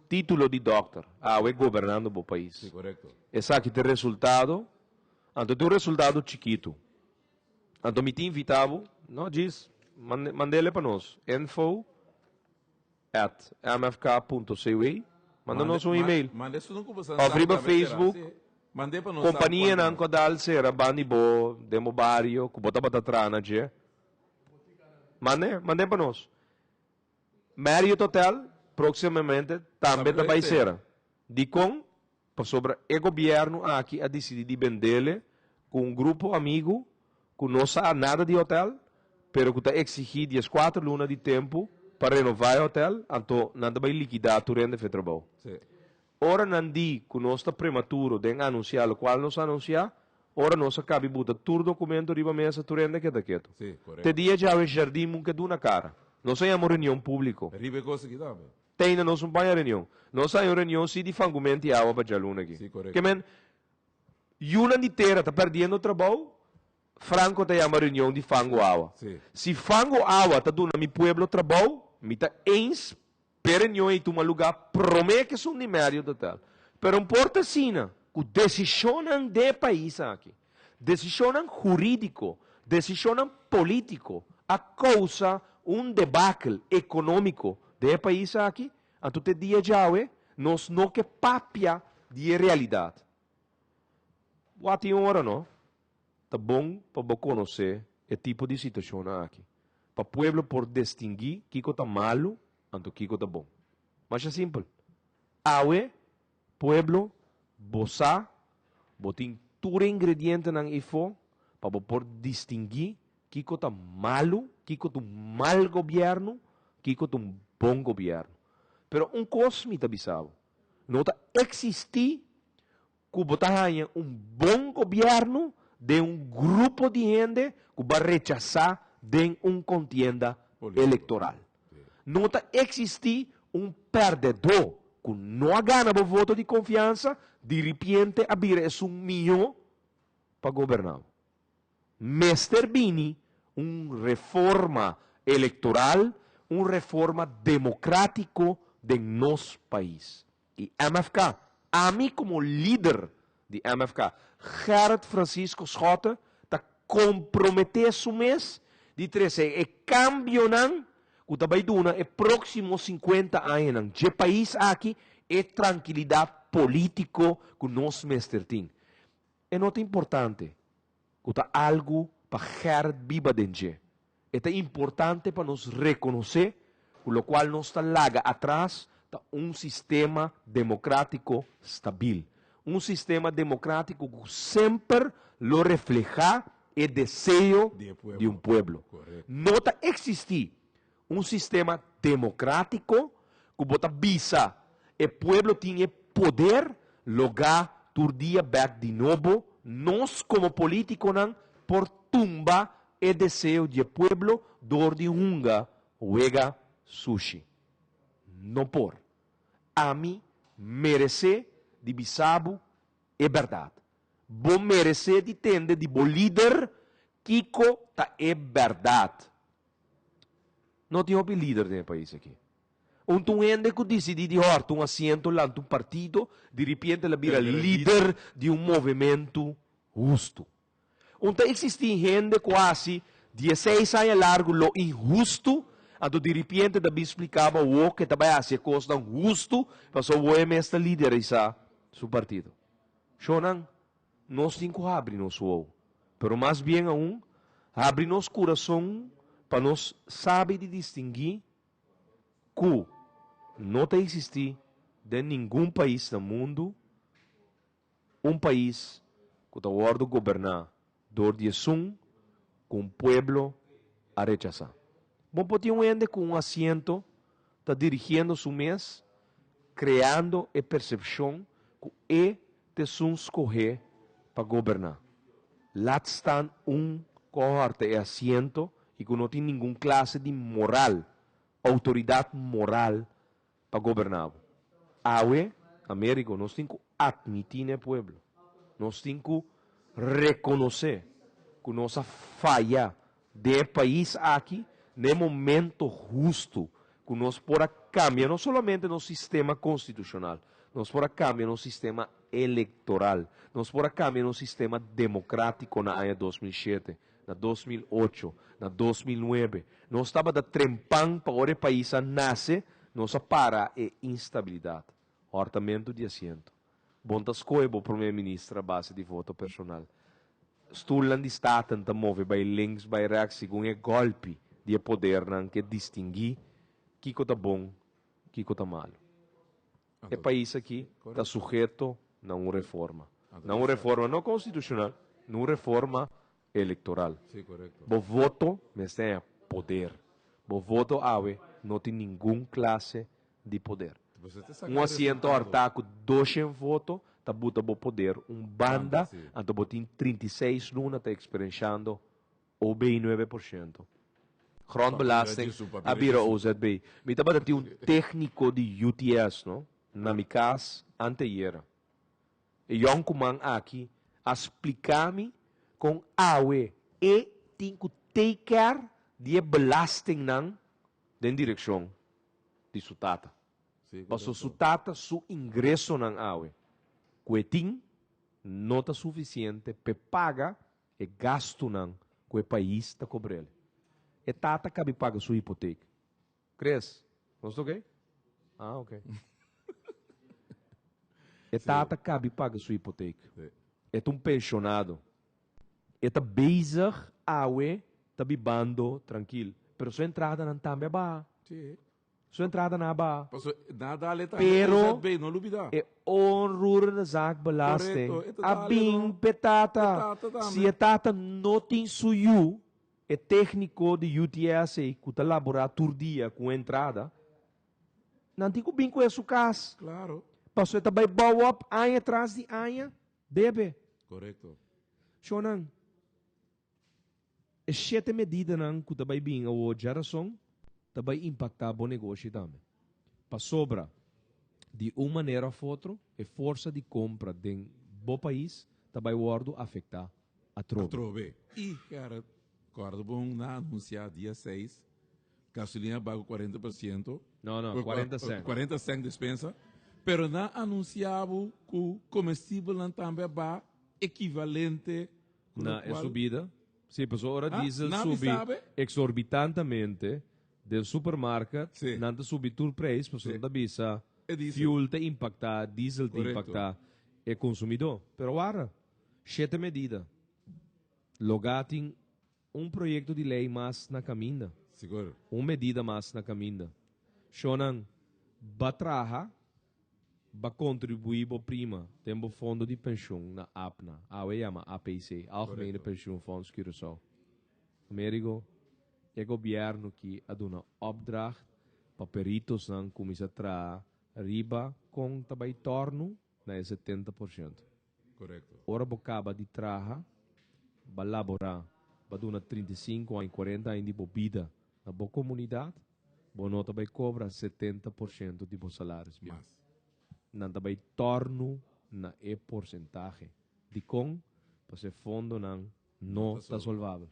Título di dokter. Awe gobernando bo pais. Sí, korekto. Esaki ta e resultado. Anto ta un resultado chikitu. Anto mi ta invita bo, no djis, mandele pa nos, info at mfk.cw, manda nos un email. Mande esun ku bo sa Of riba tambe sera. Facebook, Sí. Mande pa nos sa Kompanianan kuantu. ku a dal sera bandi bo den bo bario ku bo tabata traha na dje. Mande, mande pa nos. Marriott Hotel próximamente tambe ta bai sera. Dikon? Pasobra e gobièrnu aki a disidí di bendele ku un grupo amigu ku no sa nada di hotel, pero ku ta eksigí dieskuater luna di tempu pa renová e hotel, anto nan ta bai likidá tur hende fe trabou. Ora nan di ku nos ta prematuro den anunsiá lokual nos a anunsiá, ora nos a kabi buta tur dokumento riba mesa tur hende keda ketu. Te dia djawe Jardim mun ke duna kara. Nos a yama un reunion públiko. Riba e kos aki tambe. Teina nos un paña reunion. Nos haña un reunion si di fangumenti awa pa djaluna aki. Sí, korekto. Ke men, yunan di tera ta perdiendo trabou, Franco ta yama reunion di fangu awa. Sí. Si fangu awa ta duna mi pueblo trabou, mi ta eens p'e reunion ei tuma lugá promé ke esun di Marriott Hotel. Pero un por ta asina ku desishonnan den e pais aki, desishonnan hurídiko, desishonnan polítiko a kousa un debakel ekonómiko den e pais aki, anto te dia djawe nos no ke papia di e realidat. Wak tin ora no, ta bon pa bo konosé e tipo di situashonnan aki, pa pueblo por destinguí kiko ta malu anto kiko ta bon. Masha simpel. Awe Pueblo, bo sa, bo tin tur e ingredientenan eifó pa bo por distinguí kiko ta malu, kiko ta un mal gobièrnu, kiko ta un bon gobièrnu. Pero un kos mi ta bisa bo, no ta eksistí ku bo ta haña un bon gobièrnu den un grupo di hende ku bo a rechasá den un kontienda elektoral. No ta eksistí un pèrdèdó ku no a gana bo voto di konfiansa, diripiente a bira esun mihó pa goberná bo. Mester bini un reforma elektoral, un reforma demokrátiko den nos pais. I MFK, ami komo lider di MFK, Gerrit Francisco Schotte, ta komprometé su mes di trese e kambionan ku ta bai duna e próksimo sinkuenta añanan dje pais aki e trankilidat polítiko ku nos mester tin. E no ta importante ku ta algu pa Gerrit biba den dje. E ta importante pa nos rekonosé ku lokual nos ta laga atras ta un sistema demokratiko stabil. Un sistema demokratiko ku semper lo reflehá e deseo di un pueblo. No ta eksistí un sistema demokratiko ku bo ta bisa e pueblo tin e poder logá tur dia bèk di nobo, nos komo polítikonan por tumba e deseo di e pueblo dor di hunga wega sushi. No por. Ami meresé di bisa bo e bèrdat. Bo meresé di tende di bo lider kiko ta e bèrdat. No tin hopi lider den e pais aki. Un ta un hende ku disidí di hòrta un asiento lanta un partido, diripiente el a bira lider di un movementu hustu. Un ta eksistí hende ku a hasi dieseis aña largu lo inhustu, anto diripiente ta bin spliká bo awor ku e ta bai hasi e kosnan hustu pasobra awor e mes ta liderisá su partido. Shownan, Nos tin ku habri nos wowo, pero mas bien aun, habri nos kurason pa nos sabi di distinguí ku no ta eksistí den ningun pais na mundu un pais ku ta wòrdu goberná dor di esun ku un pueblo a rechasá. Bo por tin un hende ku un asiento ta dirigiendo su mes, kreando e persepshon ku e T'esun skohé pa goberná. Laat staan un ku a hòrta e asiento i ku no tin ningun klase di moral, outoridat moral pa goberná bo. Awe, Americo, nos tin ku atmití na e pueblo. Nos tin ku rekonosé ku nos a faya den e pais aki na e momento hustu ku nos por a kambia no solamente nos sistema konstitushonal, nos por a kambia nos sistema elektoral, nos por a kambia nos sistema demokratiko na aña 2007, na 2008, na 2009. Nos tabata trempan pa ora e pais a nase, nos a para e instabilidat, hòrtamentu di asiento. Bon ta skohe bo prome minister a base di voto personal. Stulnan di Staten ta move bai links bai rechts segun e golpi di e podernan ke distingui kiko ta bon kiko ta malo. E pais aki ta suheto na un reforma. Na un reforma no constitucional, na un reforma electoral. Bo voto mester haña poder. Bo voto awe no tin ningun clase di poder. Un asiento hortá ku doshen voto ta buta bo poder un banda, anto bo tin 36 luna ta eksperenshando OB 9%. Grondbelasting a bira OZB. Mi tabata tin un tékniko di UTS, no, na mi kas anteyera. E yònkuman aki a splika mi kon awe e tin ku take care di e belastingnan den direkshon di su tata. Paso su tata su ingresonan awe ku e tin no ta sufisiente p'e paga e gastunan ku e pais ta kobr'el. E tata kabi paga su hipotek. Chris, nos ta oke? Ah, oke. E tata kabi paga su hipotek. E ta un penshonado. E ta bezig awe ta bibando trankil, pero su entradanan tambe a baha. Sí. Su entradanan a baha. Paso na dale tambe Pero OZB, no lubida. e onroerende zaakbelasting Correcto, e ta a dale bin no. p'e tata. E tata tambe. Si e tata no tin su yu, e técnico di UTS ei cu ta labora tur dia cu un entrada, nan tin cu bin cu e su cas. Claro. Paso e ta bay bouw op aña tras di aña. Debe. Korekto. Shonnan, e shete medidanan ku ta bai bin awor djarason ta bai impaktá bo negoshi tambe. Pasobra, di un manera òf otro, e forsa di kompra den bo pais ta bai wòrdu afektá atrobe. Atrobe. I Gerrit, kòrda bon na anunsiá dia seis, gasolina baha ku 40%. No, no, 40 cent. 40 cent despensa. Pero nan a anunsiá bo ku komestibelnan tambe a baha ekivalente ku Na e lokual. subida. Sí, pasobra ora Ah, diesel nan subi bisa be? exorbitantemente den supermarket, Sí. nan ta subi tur prijs, pasobra Sí. nan ta bisa E diesel. fuel ta impacta, diesel ta Correcto. impacta e consumidó. Pero wara. Shete medida. Logá tin un proyekto di lei mas na kaminda. Sigur. Un medida mas na kaminda. Shonnan, ba traha, ba kontribuí bo prima den bo fondo di penshun na APNA. Awe yama APC, Algemene Pensioenfonds Curaçao. Amerigo, e gobièrnu ki a duna opdracht pa peritosnan kuminsá traha riba kon ta bai tòrnu na e 70%. Korekto. Ora bo kaba di traha, ba laborá, ba duna 35 aña, 40 aña di bo bida na bo komunidat, bo no ta bai kobra 70% di bo salaris bieu. Mas. Nan ta bai tòrnu na e porsentahe. Dikon? Pasobra e fondonan no ta solvabel.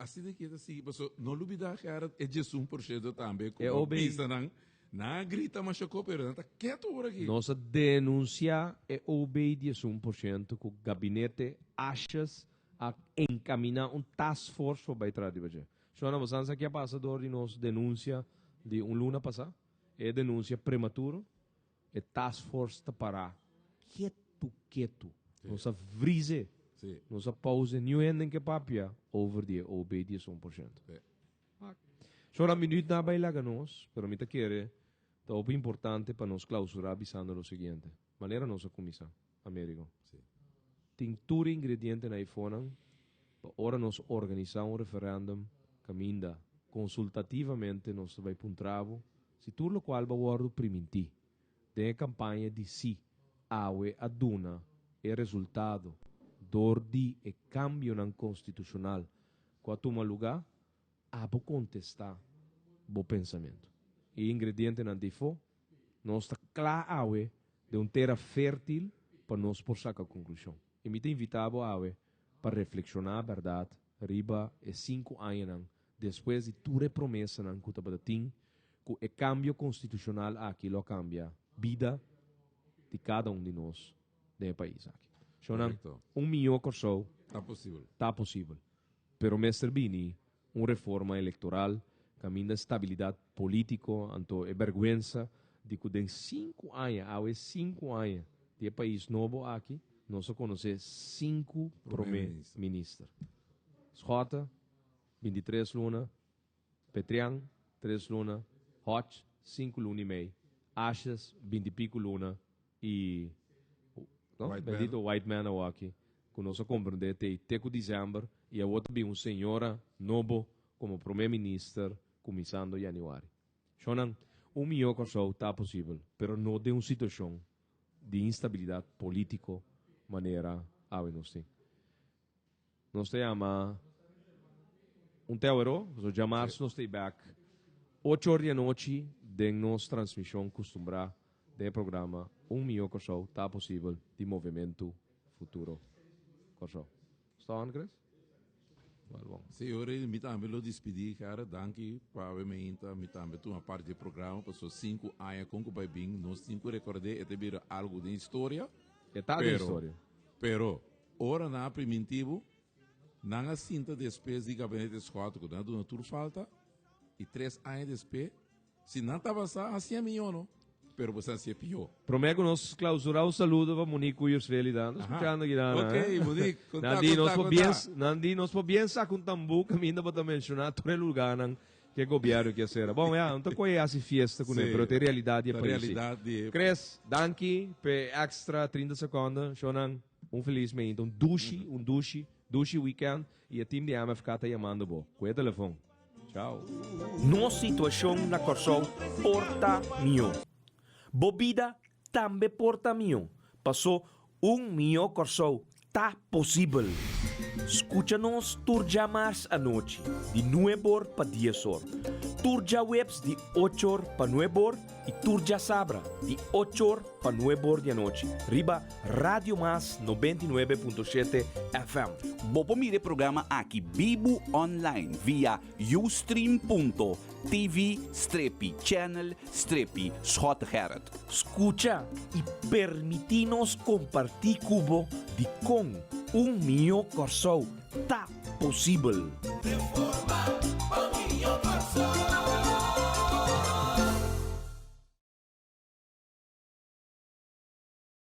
Asina ki e ta sigui, paso no lubida Gerrit e 11% tambe ku E bo OB. bisa nan, nan a grita masha ko pero nan ta ketu ora aki. Nos a denuncia e OB 11% ku gabinete Asjes a encamina un task force pa bai traha riba dje. Shona, bo sa ki a pasa door di nos denuncia di un luna pasa? E denuncia prematuro, E task force ta pará ketu ketu. Nos a vrize. Nos a pauze. Niun hende ke papia over di e OB 11%. Shora minuut na bai laga nos, pero mi ta kere ta hopi importante pa nos clausurá bisando lo siguiente. Manera nos a cuminsá, Amerigo. Tin tur e ingrediente na eifonan pa ora nos organisá un referendum caminda consultativamente nos ta bai puntra bo Si tur lokual bo a wòrdu primintí den e kampaña di sí awe a duna e resultado dor di e kambionan konstitushonal ku a tuma lugá, abo kontestá bo pensamentu. E ingredientenan di fo, nos ta kla awe den un tera fértil pa nos por saka konklushon. I mi ta invitá bo awe pa reflekshoná bèrdat riba e sinku añanan Despues di tur e promesanan ku tabata tin ku e kambio konstitushonal aki lo a kambia bida di kada un di nos den e pais aki. Shownan, un mihó Kòrsou Ta posibel. ta posibel, pero mester bini un reforma elektoral kaminda stabilidat polítiko anto e bèrgwensa di ku den sinku aña, awe sinku aña di e pais nobo aki, nos a konosé sinku promé minister. Schotte, 23 luna, Petrian, tres luna, Hodge, sinku luna i mei, Ashes, binti piku luna, i no, White man. bendito White Man awaki, ku nos a komprendé t'ei te ku desèmber, i awor ta bin un señora nobo komo promé minister kuminsando yanüari. Shonnan, un mihó Kòrsou ta posibel, pero no den un situashon di instabilidat polítiko manera awe nos tin. Nos ta yama un te awero, so djamars nos ta bek ocho or di anochi den nos transmision custumbrá den e programa Un Mihó Kòrsou Ta Posibel di Movementu Futuro Kòrsou. Sta on, Chris? Wel bon. Sí, ora mi tambe lo dispidí, Gerrit. Danki pa haber me inta. Mi tambe tuma parti di e programa, pasobra sinku aña kon ku bai bin, nos tin ku rekord'é, e ta bira algu den historia. E ta den historia. Pero, ora nan a priminti bo, nan a sinta despues di gabinete Schotte ku nan a duna tur falta, i tres aña despe, si nan tabata sa hacia miyo no, pero bo sa hacia piyo. Prome ku nos clausura un saludo pa Monique Cuyersveli ta anda scuchando aki nan. Ok, Monique, konta, Nan di nos konta, por bien, konta. nan di nos por bien saca un tambú caminda pa ta menciona tur e lugarnan Ke gobierno ke sera. Bon ya, no ta koe hasi fiesta kuné, Sí, pero ta e realidad di e ta pais. realidad di e Chris, danki p'e extra 30 seconde. Shownan, un feliz meinta, un dushi, un dushi, dushi weekend. Y e team di MFK ta yamando bo. Ku e telefon. Chao. Nos situashon na Kòrsou por ta mihó. Bo bida tambe por ta mihó, pasó un mihó Kòrsou ta posibel. Skucha nos tur djamars anochi di nuebor pa diesor, tur djaweps di ochor pa nuebor i tur djasabra di ochor pa nuebor di anochi riba Radio Mas 99.7 FM. Bo por mira e programa aki bibu online via ustream.tv strepi channel strepi Schottegerrit. Skucha i permití nos kompartí ku bo dikon un mihó Kòrsou ta posibel. Reforma.